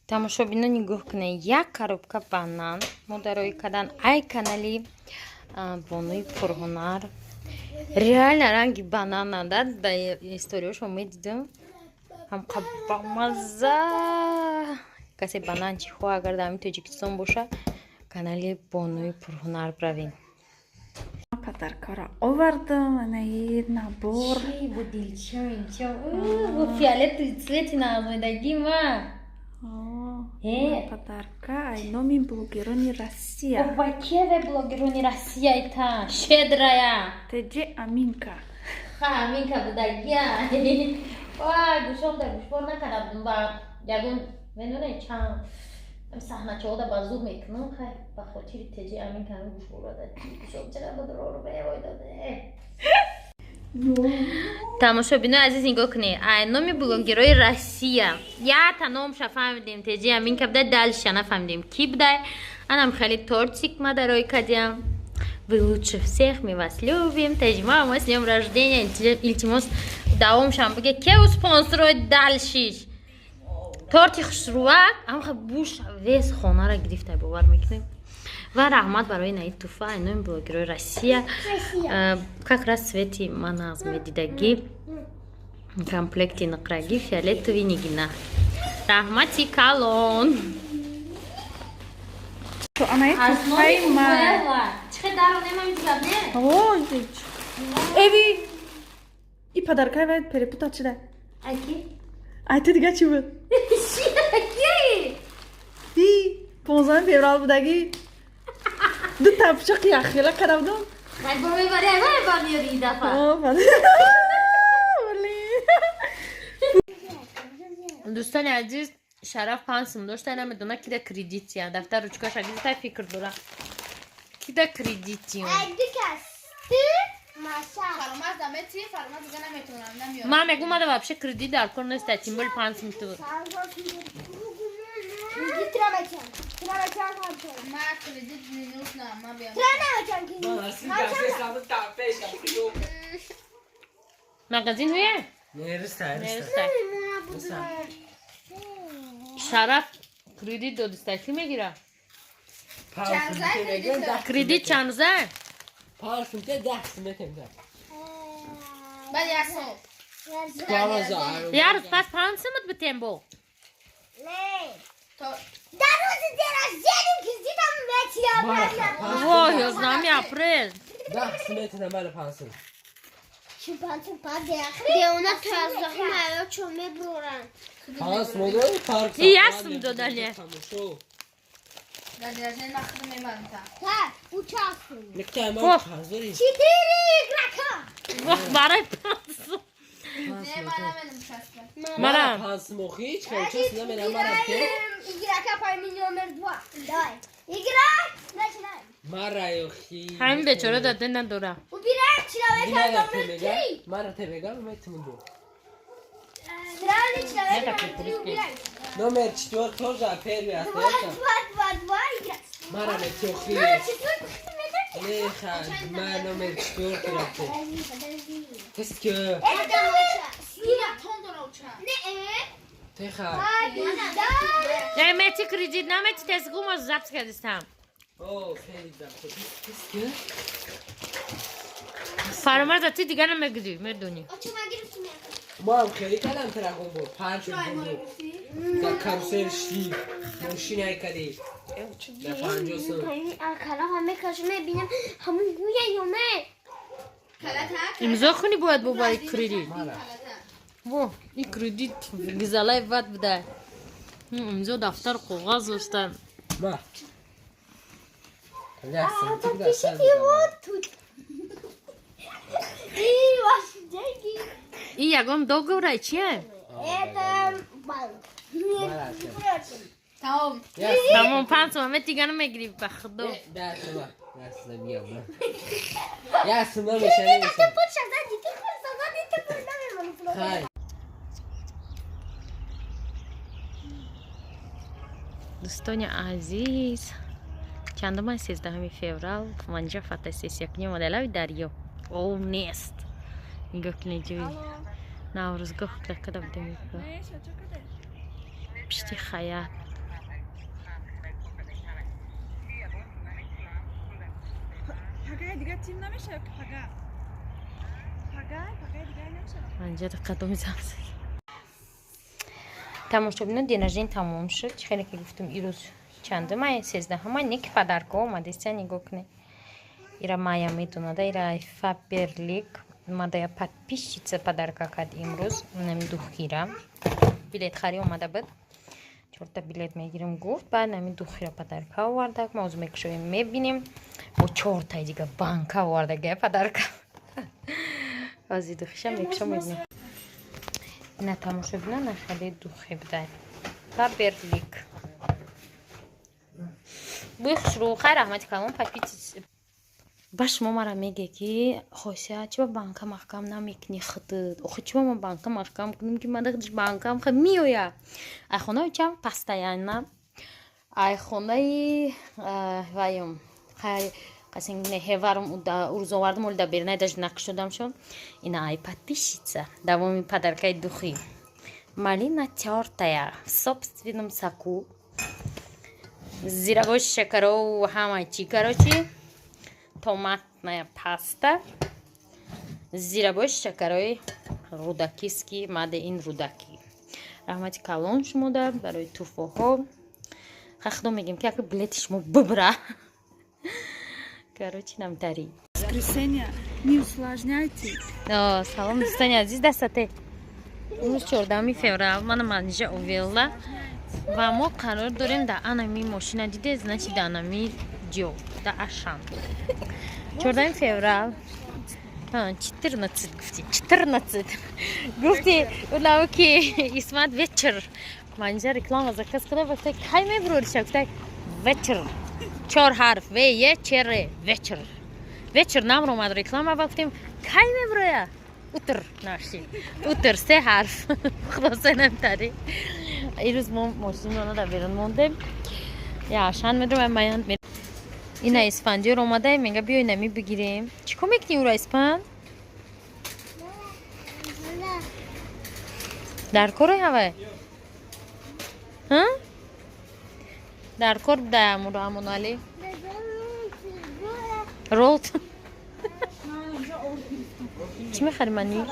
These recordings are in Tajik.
Тамошобино, нигоҳ кунед, як коробка банан модарои кадан ай канали Бонуи пурҳунар. Реально ранги банана да, да историёшо медидам, ҳамқа бамазза. Касе банан чӣ хоҳ, агар дар ҳамин Тоҷикистон боша, канали Бонуи пурҳунар бравем. Подаркаро овардам, анаи набор. Фиолетовый цвети нағзмедагима. Подарка ай номи блогерони Россия. Кеве блогерони Россия ита щедрая? Теҷи Аминка. Ха, Аминка будагия. Ва гӯшом да гӯшбор накарда будум, ба ягон медонед чанд саҳначаҳода ба зуд мекунам. Хай, ба хотири Теҷи Аминка ҳами гӯшбора да гӯшом чара бадрору бевойдоде. Тамошобинои азиз, нигоҳ кунед, ай номи блогерои Россия якта номша фаҳмидем, Теҷи Аминка будай, дальше нафаҳмидем, ки будай. Анам хеле тортик ма дарои кадиям. Вы лучше всех, мы вас любим. Теҷма, мо с днём рождения. Илтимос, давомшам буге, кеу спонсорои дальшиш. Торти хушрӯак, амха буш вес хонара гирифта, бовар мекунем. Ва раҳмат барои наи туфа ай номи блогерои Россия. Как раз цвети ман нағз медидагӣ, комплекти нуқрагӣ, фиолетовый нигина. Раҳмати калон. Анаи туфаи ман. Чихе даронемамизаб не? Эви, и подаркаи вай перепутать шуда. Аки? Ай ту дига чӣ буд? И 15 феврал будагӣ, ду тапчақ яхела кара будам. Хай, бо мебари, ай вай ба миёри ин дафъа. Вале. Дӯстони азиз, Шараф 5 сум дошта, намедона кида кредития. Дафтар ручкаша гирифта, фикр дора, кида кредитиё. Фаромаз намети, Фаромаз дига наметавонам, намеёрам. Ман мегӯм, мада вообще кредит дар кор нест, тем более 5 сум ту. Ма кредит не нужно, ма биям. Магазин ҳуя? Нериста. Нериста. Шараф кредит додиста, кӣ мегира? Кредит чанд рӯза? 5 сумте, 10 сум метем. Баъд як сол. 12. Як рӯз пас 5 сумат битем бо. Дар рӯзи день рождения кредитам метиям. Вой, 11 апрел. 10 сум метем, мара 5 сум. Деона таздаҳум аё чо мебуранд. 5 сум дори парк. И 1 сум додане. Дар день рождения ма худам мебарам та. Так, участвуем. Никта ма Вох. қарз дори. Четыре игрока. Вох, барои 5 сум. Не, ма наменам участвовать. Мара. 5 сум охи чикор чиз намена мара те. Игрока по имени номер два. Давай. Игра. Начинаем. Мара охи. Ҳамин бечора дода надора. Убираем человека номер три. Мара те мега метем бо. Странный человек Это номер три по-русски. убираем. Номер четвёрт тоже первый Два, остается. два, два, два. Игра. Мара мети охи. Номер четвертый. Не ха, ма номер четвёртый рафте. Подожди, подожди. Qu'est-ce que Это Ира тон дора уча. Теха. Яй мети кредит намети, тезгумо запись кардистам. О, хеле запись. Qu'est-ce que Фаромарза, ти дига намегирӣ, медонӣ. Ма ҳам хеле кардам, тарахом бо 5 буд. Дар карусел ши мошин ай кади. Дар 50 сум. Мебинам, ҳамун гӯя ё не? Имзо кунӣ бояд бо барои кредит. Мара. Во, и кредит гизалай ват буда. Имзо, дафтар, коғаз доста. Ма. 10 сум. Подпишите вот тут. И ваши деньги. И ягон договора чие? Это банк. Мара. Прочим. Тамом. Тамом, 5 сум ме дига намегирӣ, ба худо. 10 сум. 10 сум миям. 1 сум намеша. Ты хочешь сзади, ты хочешь сзади, ты хочешь сзади. Хай. Дӯстони азиз, чандумай? 13 феврал. Манҷа фотосессия кунем, омадалави дарё, об нест. Нигоҳ кунед, ҷои наврӯзгоҳ када будем, пишти хаят. Пагай дига тим намешава, пага. Пагай, пагай дига намешава. Анҷа қадоми замз. Тамошобино, день рождения тамом шуд. Хеле ки гуфтум, ирӯз чандум май? 13-ҳум май. Ники подарка омадеста, нигоҳ кунед. Ира Майя медонада, ира Фаберлик мадая подписчица подарка кард имрӯз. Нами духира. Билет хари омада буд. Чорта билет мегирим гуфт, баъд нами духира подарка оварда. Мо ҳозир мекушоем, мебинем. Бо чортаи дига банка оварда га подарка. Ҳозир духиша мекушом, мебинем. Ина, тамошобино, на хеле духи будай. Фаберлик. Бӯи хушрӯ. Хайр, раҳмати калон подписчица. Ба шумо мара меге ки хосия, чиба банка маҳкам намекунӣ худат? Охи, чиба ман банка маҳкам кунам, ки ман худаш банкам ха меоя? Ай хонаи чам постоянно, ай хонаи ваём хай қасингине ҳеварум урӯз овардум, оли да бернай даже нақш додам шо. Ина ай подписчица давоми подаркаи духи. Малина тёртая в собственном соку. Зирабош, шакаров, ҳама чи, короче, томатная паста, зирабош, шакарои рудакиски маде ин Рудакӣ. Раҳмати калон шумода барои туҳфаҳо. Худо мегем, ки яке билети шумо бибра. Короче, намтари. Воскресенье. Не усложняйте. Салом, дӯстони азиз, дастате. Имрӯз 14 феврал, мана Манижа овела ва мо қарор дорем дар анами мошина, диде, значит, дар анами ҷо, дар Ашан. 14 феврал, 14 гуфти, 14 гуфти, улав ки исмат вечер. Манижа реклама заказ када, гуфта, кай мебурориша, гуфта, вечер. Чор ҳарф в е ч р, вечер. Вечер намр омад реклама, ва гуфтем, кай мебуроя? Утр наши. Утр се ҳарф. Хулоса, намтари. Ирӯз мо мошинона дар берун мондем. Я Ашан медурам, маян. Ина Исфандиёр омада, мега, биё, инами бигирем. Чӣ кор мекунӣ ура, Испанд? Дар кори ҳавай? Ҳа? Дар кор буда амуро Амоналӣ? Ролт. Чӣ мехарӣ, мани?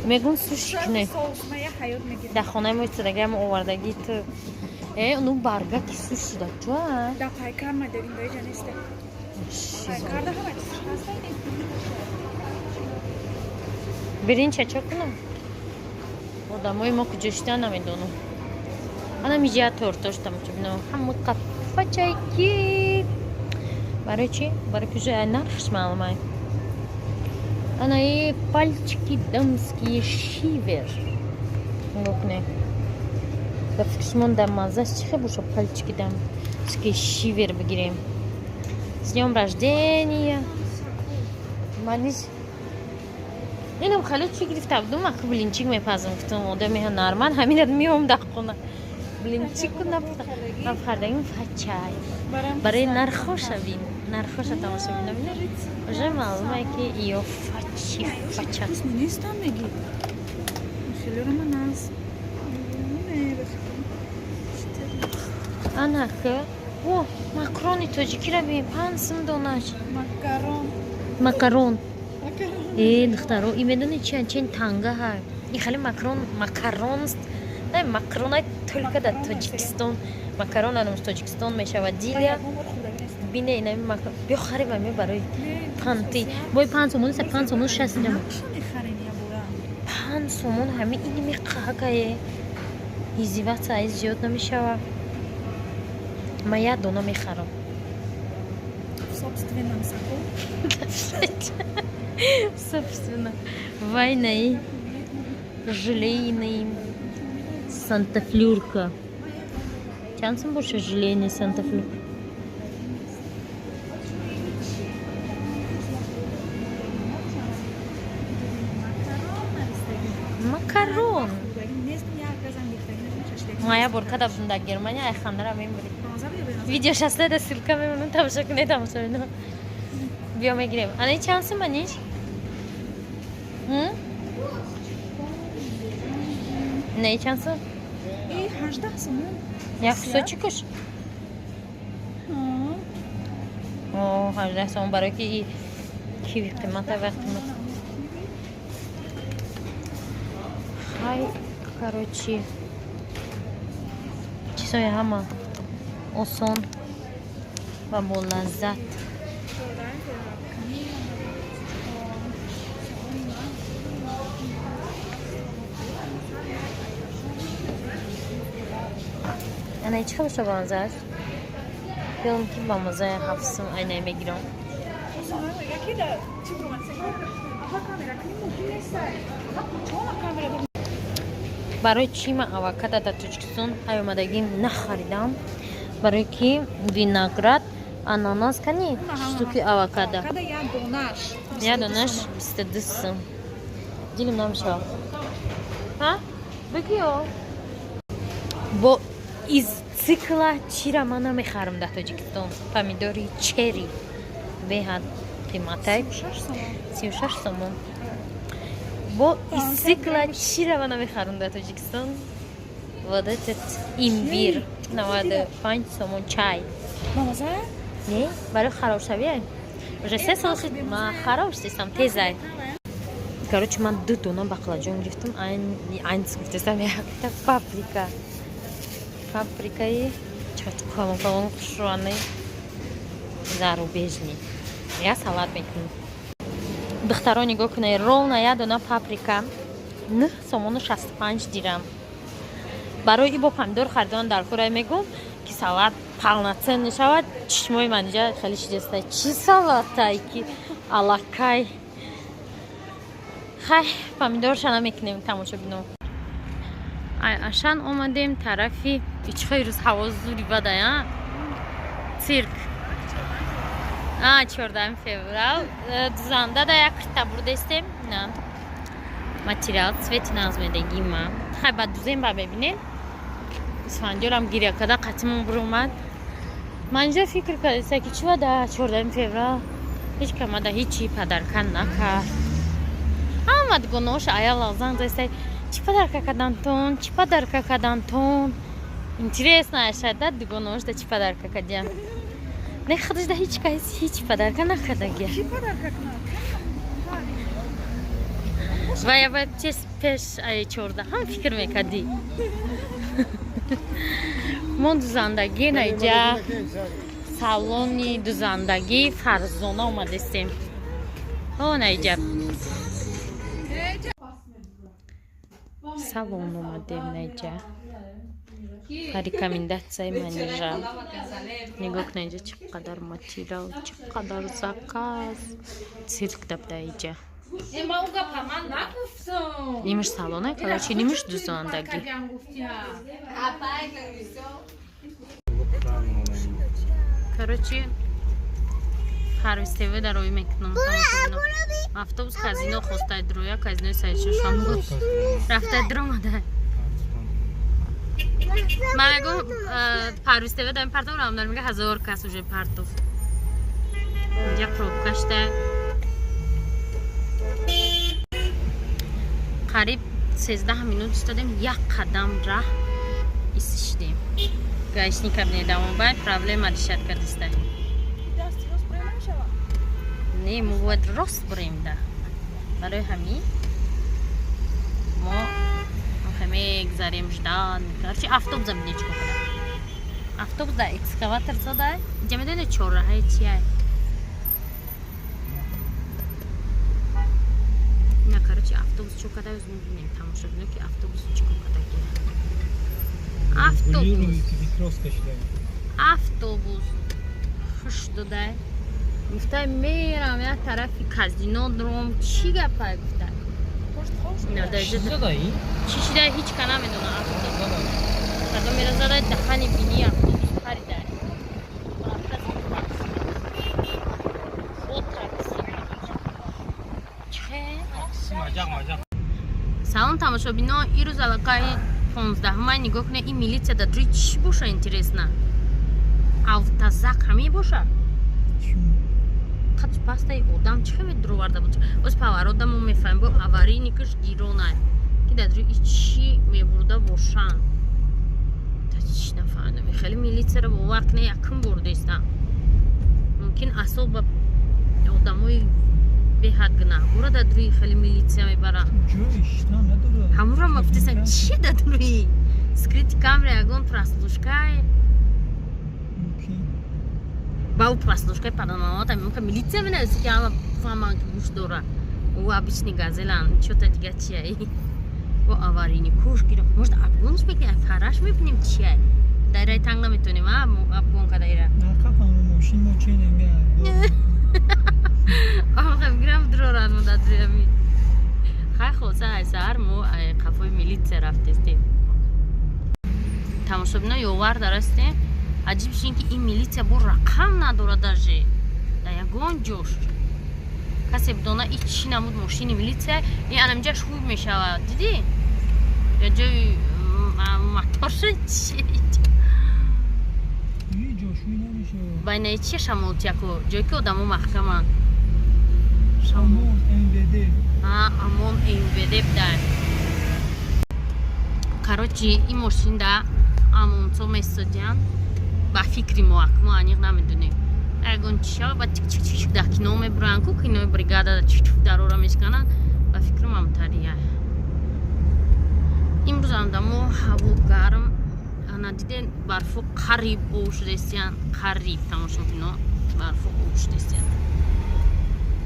Мегун суши кунем. Соус ма я ҳаёт мегирам. Дар хонаи мо истодагиам овардагӣ ту. Ну баргаки суши да чуа? Да пайкар ма дерин даиҷа неста. Пайкар да ҳама чиз ҳаста. Биринча чо кунам? Одамои мо куҷо шида намедонам. Ана миҷа тортош тамошо бинам. Ҳама қафачайки. Барои чӣ? Барои ки уже нархш маълумай. Ана и пальчики дамские Шивер. Нигоҳ кунед. Ба фикри шумо дар маззаш чӣ хел боша, пальчики дамские Шивер бигирем? С днём рождения. Маниш инам хеле чӣ гирифта будум, ахи блинчик мепазам, гуфтам, одами ҳунарманд ҳамина меом дар хона. Блинчик напхардагим фачай. Барои нархоша бин, нархоша тамошо бинам. Уже маълумае ки ё фачи фача. Вкусно нестам меги. Хеле ман аз. Не, ба фикрам. Анака, о, макарони тоҷикиро бин, 5 сум донаш. Макарон. Макарон. Макарон. Э, духтаро, и медони чи чен танга ҳа? И хеле макарон, макарон, не, макаронай только дар Тоҷикистон. Макарон анам Тоҷикистон мешавад. Дилия бине, инами макарон. Биё харим ами барои панти. Бой 5 сомон, са 5 сомон 60 ҷам. Мехарем я бора. 5 сомон ҳами ини меқакае. Издеваться ай зиёд намешава. Ман як дона мехарам. В собственном соку. Собственно, вайнаи желейный Санта-Флюрка. Чанд сум боша желейный Санта-Флюрка? Макарон. Ма як бор када будем дар Германия, ай хандара мембурид. Видео шаста да ссылка мемонам, тамошо кунед, тамошо бинам. Биё мегирем. Ана чанд сум, Аниш? Не, чанд сум? И 18 сомон. Як кусочек аш? О, 18 сомон барои ки киви қимата ва қимат. Хай, короче, чизҳои ҳама осон ва бо лаззат. Ана чӣ хел бамаза аст? Филм ки бамазаи ҳафтсум айнай мегирам. Барои чӣ ман авокадо дар Тоҷикистон омадагӣ нахаридам? Барои ки виноград, ананас кани штуки авокадо. Як донаш 22 сум. Дилим намешавад. Ҳа? Бигиё. Бо из цикла чира ман намехарам дар Тоҷикистон? Помидори черри беҳад қиматай. 36 сомон. Бо из цикла чира ман намехарам дар Тоҷикистон? Вот этот имбир 95 сомон чай. Не, барои харобшавӣ. Уже се сол шуд ман хароб шудистам, тезай. Короче, ман ду дона бақлаҷон гирифтам, айнс гуфтастам, якта паприка. Паприкаи калон калон хушрӯанаи зарубежный. Я салат мекунем. Духтаро нигоҳ кунед, ровно як дона паприка 9 сомону 65 дирам. Барои и бо помидор харидан дар курай мегӯм ки салат полноценный шавад. Чишмои ман инҷа хеле шидеста. Чӣ салатай ки аллакай. Хай, помидорша намекунем, тамошобино. Ай, Ашан омадем тарафи ичхои рӯз ҳаво зури бадай, а? Цирк. А, 14 феврал. Дузанда да як кирта бурдестем. На. Материал цвети нағз медагӣ ма. Хай, ба дузем ба мебинем. Исфандиёрам гиря када қатимон буромад. Ман инҷа фикр кардеста ки чӣ да 14 феврал ҳеҷ камада ҳечи подарка накард. Ҳама дугонаоша аяла занг заста, чӣ подарка кардантон, чӣ подарка кардантон. Интересно ашада дугонаошда чӣ подарка кардиям. Не, худашда ҳеҷ кас ҳеҷ подарка накардагия. Ва я бояд чес пеш ай 14 фикр мекардӣ. Мо дузандагӣ наиҷа салони дузандагӣ Фарзона омадестем. О, наиҷа салон омадем, наиҷа рекомендатсияи манежа. Нигоҳ кунед, инҷа чӣ қадар материал, чӣ қадар заказ. Цирк дабда иҷа. Нимаш салона, короче, нимаш дузандагӣ. Короче, Парвиз ТВ дар рӯй мекунам. Автобус казино хостай дроя, казинои Саидшошам рафта дромада. Ман мегӯм Парвиз ТВ дар партов равам, мега 1000 кас уже партов. Инҷа пробка шуда. Қариб 13 минут истодем, як қадам раҳ истишидем. Гаишник кабинет дамобай проблема решат кардиста. Не, мо бояд рост бурем да. Барои ҳамин мо мегзарем, ждан. Короче, автобус бинед чӣ кунад. Автобус да экскаватор зада. Инҷа медонед чорраҳаи чия? На, короче, автобус чӣ када, ёз мебинем, тамошо бинем ки автобус чӣ када гира. Автобус. Автобус хуш додай. Гуфтай мерам як тарафи казино дром. Чӣ гапай гуфтай? Чӣ шидай ҳеҷ ка намедонам. Автобус кадом мера задай, даҳани бини автобус паридай. Салом тамошобино, ирӯз аллакай 15 май. Нигоҳ кунед, ин милитсия дар ҷои чӣ боша, интересно? Автозак ҳамин боша? Қад пастаи одам чӣ хеле дуроварда буд. Оз поворот мо мефаҳмем, бо аварийникаш гиронай. Ки дар ҷои чӣ мебурда бошанд. Та чӣ нафаҳмидам. Хеле милитсияро бовар кунед, якум бурдестам. Мумкин асоба одамои беҳад гунаҳгора дар рӯи хеле милитсия мебаранд. Ҷой иштан надорад. Ҳамонро ма гуфтесам, чи дар рӯи скрытый камера, ягон прослушкай. Мумкин. Ба ӯ прослушкаи паданаота мумкин милитсия менависи, ки ҳама фаҳманд, ки гӯш дора. Ӯ обычный газелан, чё-то дига чия. Бо аварийный куш гирам. Может, обгонш мекунем, фараш мебинем, чия. Дайраи танг наметонем, а обгон када ира. Нақафам мошин мо че намеяд. Охам гирам дурорад мо дар рӯями. Хай, хулоса, ай саҳар мо ай қафои милитсия рафтестем. Тамошобино, ёвар дарастем. Аҷибш ин ки ин милитсия бо рақам надорад, даже дар ягон ҷош. Касе бидона, и чӣ намуд мошини милитсия, ин анамҷа шӯб мешавад. Дидӣ? Я ҷои моторша чи? Ҳеҷ ҷо шӯй намешавад. Байнаи чи шамолтияко? Ҷое ки одамо маҳкаманд. Шамол. Амон МВД. А, ОМОН, МВД бдай. Короче, ин мошинда ОМОНцо месодиянд. Ба фикри мо, ак мо аниқ намедонем. Ягон чи шава, ба чик чик чик дар кино мебуранд ку, кинои бригада чик чик дарора мешкананд. Ба фикрам ҳамтария. Имрӯз ам ҳаво гарм. Ана диден, барфо қариб об шудастиянд, қариб, тамошобино, барфо об шудастиянд.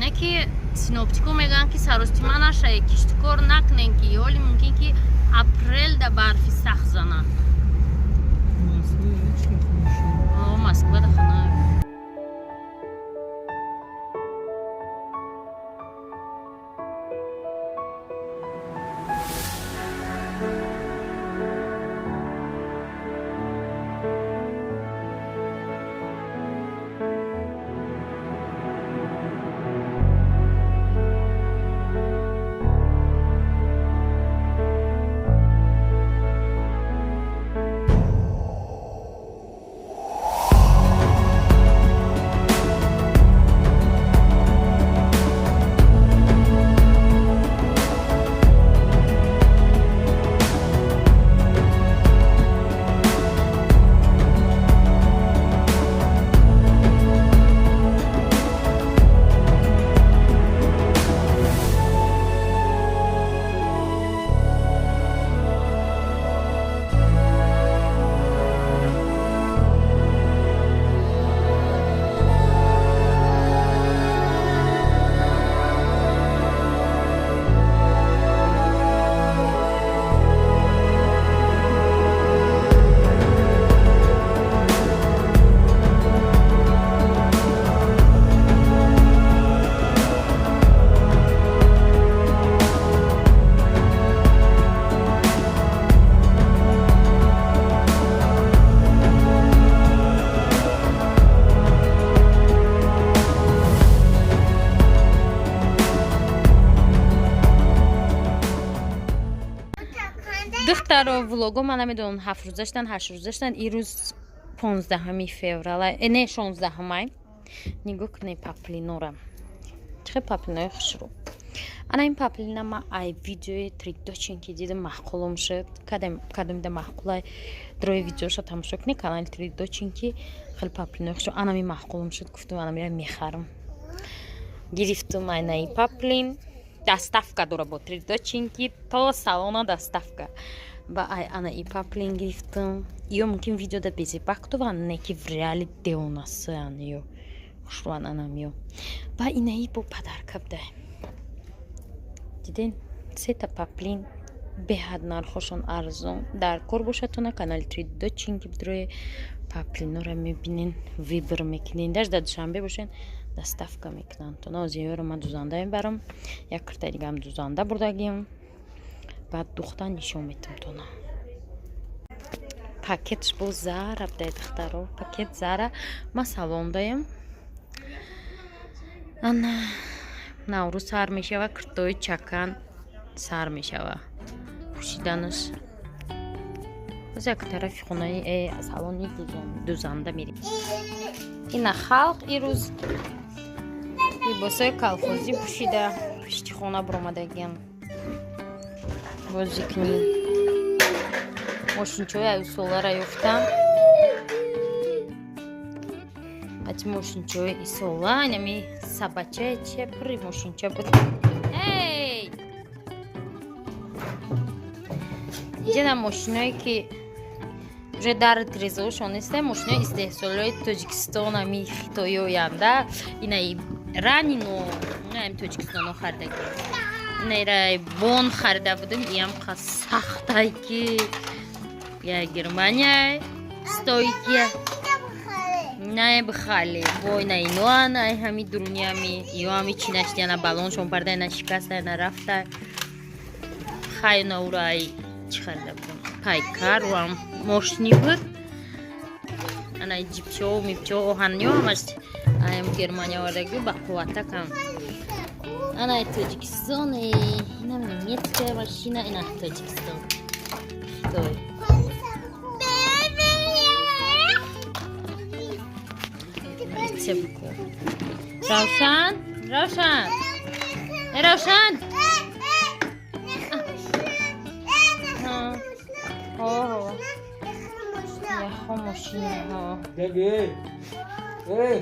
Не ки синоптико мегӯянд, ки саростима нашае, киштукор накунем, ки ҳоли мумкин ки апрелда барфи сахт занад. Москва ҳеҷ ки хунук. О, Москвада хона. Духтаро, влого ман намедонам, 7 рӯза шудан, 8 рӯза шудан. Ирӯз 15-ҳами феврала, не, 16-ҳамай. Нигоҳ кунед паплинора, чихе паплинои хушрӯ. Ана ин паплина ма ай видеои Тридочин ки дидам, маъқулум шуд. Кадомида маъқулай, дрои видеоша тамошо кунед, канали Тридочин, ки хеле паплинои хушрӯ. Анами маъқулум шуд, гуфтум, анамира мехарам. Гирифтум айнаи паплин. Доставка дора бо Тридочинки, то салона доставка. Ба ай ана и паплин гирифтам. Ё мумкин видеода безебактован, не ки в реале девонасаян, ё хушрӯан. Анам ё ба инаи бо подарка бдай. Диден, сета паплин, беҳад нархошон арзон. Дар кор бошадтона, канали Тридочинки бидрои, паплинора мебинен, выбор мекунен. Даже дар Душанбе бошен, доставка мекунанд. То озиёро ман дузанда мебарам, як киртаи дигаам дузанда бурдагим. Баъд духта нишон метам тона. Пакетш бо зара будай, духтаро, пакет зара. Ма салон даем. Ана Наврӯз сар мешава, киртои чакан сар мешава пӯшиданаш. Боз як тарафи хонаи салони дузанда мерем. Ина халқ ирӯз либосҳои колхозӣ пӯшида, пушти хона баромадагиам бозӣ кунӣ. Мошинчаҳои аюсолара ёфтам. Ати мошинчаҳои исола, инами сабачае че пури мошинча буд. Эй! Инҷа мошиное ки уже дар трезошон неста, мошинои истеҳсолои Тоҷикистон, ами хитоёянда, инаи ранино, инаи Тоҷикистоно харидаги. Инаира бон харида будем, иам қа сахтай ки я Германия стойкия. Не бихале, бой на иноа, на ҳами дуруниами, ё ҳами чи наштияна баллоншон парда, на шикаста, на рафта. Хай наурай чӣ харида будам? Пайкарвам мошини буд. Ана ҷипчо, мипчо, оҳанё ҳамаш аям Германия овардаги ба қувватакам. Ана Тоҷикистон, инам немецкая машина, ина Тоҷикистон. Хитой. Рецепку. Равшан, Равшан. Э, Равшан. Ҳо. Яхо мошина, ҳо. Беги. Эй.